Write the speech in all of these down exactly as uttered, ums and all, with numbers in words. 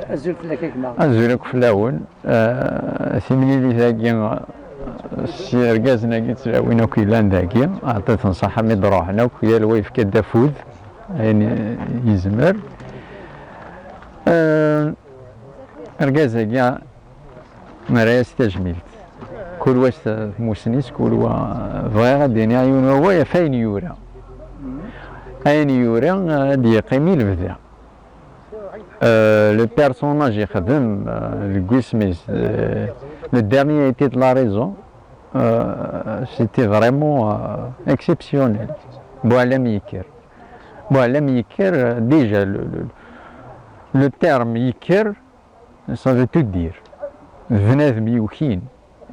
Azul fell-ak a gma. Azul akk fell-awen. Eh, timlilit-agi s yergazen-agi d tlawin akk yellan dagi, aɛṭit-ten ṣaḥa mi d-ruḥen akk, yal wa yefka-d afud ayen yezmer. Eh, argaz-agi nerra-yas tajmilt. Kul wa s tmussni-s, kul wa, bɣiɣ ad d-iniɣ yiwen wawal ɣef ayen yura. Ayen yura, eh, ad d-yeqqim i lebda. Euh, le personnage ixdem, euh, deg wisem-is, euh, le dernier a été de la raison, euh, c'était vraiment, euh, exceptionnel. Buɛlam Yekker. Buɛlam Yekker, euh, déjà, le, le, le terme Yekker, ça veut tout dire. D bnadem yukin,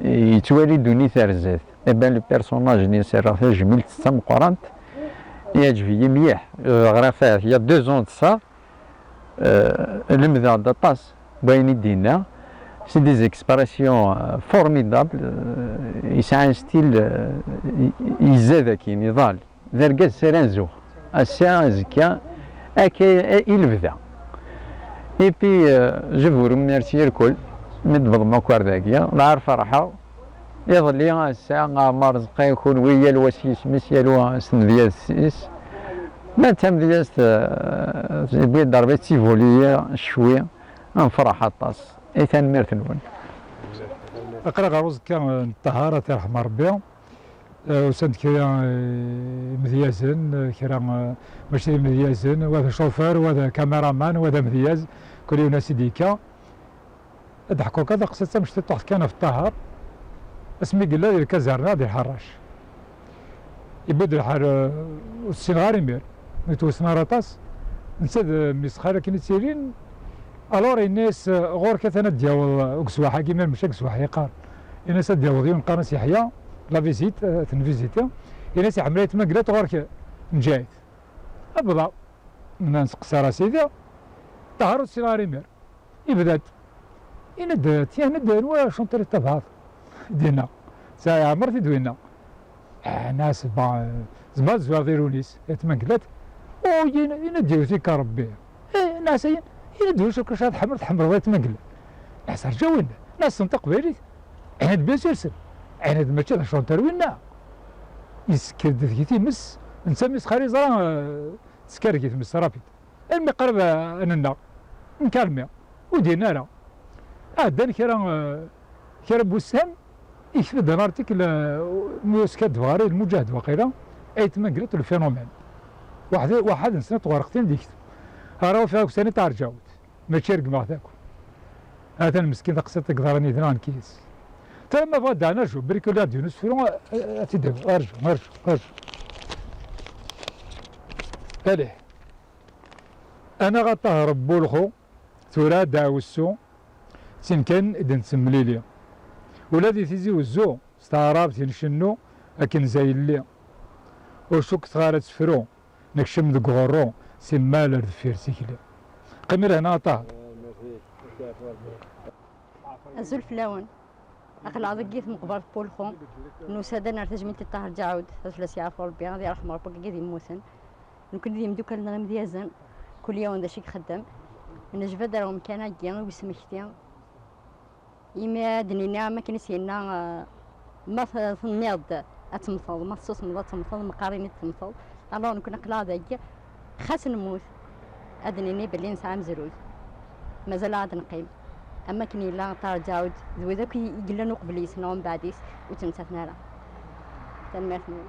yettwali ddunit ar zdat. Eh ben, le personnage-nni, serreɣ tajmilt d tameqqrant, yeɛǧeb-iyi mliḥ. Euh, ɣriɣ-t il y a deux ans de ça, euh, lemdeɣ-d aṭas n wayen i d-yenna. C'est des expressions, euh, formidables, euh, yesɛa un style, euh, y-, yezza d akin, iḍal. D argaz s ara nzuɣ. Ass-a, azekka, akka i, i lebda. Et puis, euh, je vous remercie الكل. Mi d-tebḍem akk ar dagi, lɛar ferḥeɣ. Iḍelli, ass-a, Ɛmer Ẓeqqa, kunwi, yal wa s yisem-is, yal wa s tmedyazt-is. Ma d tamedyazt, euh, yewwi-d Rebbi d tivoli cwi, nefreḥ aṭas. I tanemmirt-nwen. Aql-aɣ ɣer uẓekka n Ṭaher, ad t-yerḥem Rebbi. Eh, usan-d kra, eh, imedyazen, eh, kra, eh, mačči d imedyazen, wa d acufar, wa d kameraman, wa d amedyaz, kul yiwen as-id-yekka. Ad d-ḥkuɣ kan taqsiṭ tamecṭuḥt kan ɣef Ṭaher. Asmi yella di lkazarna, di lḥeṛṛac. Yewwi-d lḥal, eh, ur t-ssineɣ ara imir, ur t-wessneɣ ara aṭas. Netta d mmi-s xali akken i ttilin. Alors, yenna-yas, eh, ɣur-k atan ad d-yaweḍ, eh, ugeswaḥ-agi, imir mačči ageswaḥ yeqqar. Yenna-yas ad d-yaweḍ yiwen qqaren-as Yeḥya, la visite, eh, ad t-nvisiti. Yenna-yas iḥemmel ayt Mangellat, ɣur-k neǧǧa-t. Abḍa. Nna nseqsar a sidi, Ṭaher ur t-ssineɣ ara imir. Yebda-d. Yenna-d, tiens, yenna-d, anwa acunṭer i tettabaɛeḍ? Dinna. Sɛi Ɛmer t-id-winna. Ah, nas, ba, zma zwiɣ di Lewnis, ayt Mangellat. Oh, yenna-d, yewwet-ik Rebbi. Eh, nas, yenna-d, ulac akk acu ara tḥemmleḍ, tḥemmleḍ ayt Mangellat. Nas, rǧaw-in, nas, n taqbaylit. Ɛni d bien sûr, ɛni d mačči d acunṭer winna? Yessekker-d deg-i times, netta mi s-xali yeẓra, eh, tesker deg-i times rapid. Almi qrib, eh, ad nennaɣ, nkalmi, ur d-yenni ara. Ɛeddan kra, eh, kra n wussan, yekteb-d un article, eh, mi ur skaddbeɣ ara, i Lmuǧahed waqila, ayt Mangellat, le phénomène. Waḥed, waḥed n snat tɣerqtin d-yekteb. Ara ufiɣ akk sani tarǧawt, mačči regmeɣ-t akk. Atan meskin taqsiṭ i yeḍran yid-neɣ nekk yis. Tama bɣa d-ɛna ju, briculaire d Yunus Fru, a, a, a t-id-awiɣ. Arju, arju, arju. Allez. Anaɣ a Ṭaher n Bulxu, tura d aɛwessu, d tin kan i d-nettemlili. Ula di Tizi Wezzu, s taɛrabt i ncennu akken zayelli. Ur cukketeɣ ara tefru, nekcem deg uɣerru, simmal ar deffir tikli. Qqim i lehna a Ṭaher. Azul fell-awen. Aql-aɣ deg yit meqbert Pulxu, nusa-d ad nerr tajmilt i Ṭaher Ǧaɛud, ad fell-as yeɛfu Rebbi, ad yerḥem Rebbi wigi d yemmuten. Nekkni d imeddukal-nneɣ imedyazen, kul yiwen d acu i ixeddem. Nejbed ar umkan-agi i usmekti, imi ad d-nini am akken i s-yenna, eh, ma t-, tenniḍ-d ad temmteḍ, ma tessusmeḍ ad temmteḍ, meqqar ini-d temmteḍ. Alors nekkni aql-aɣ dagi, xas nemmut, ad d-nini belli nesɛa amezruy. Mazal-aɣ ad neqqim. Am akken yella Ṭaher Ǧaɛud, d wid akk i, i yellan uqbel-is neɣ umbeɛd-is, ur ttmettaten ara. Tanemmirt-nwen.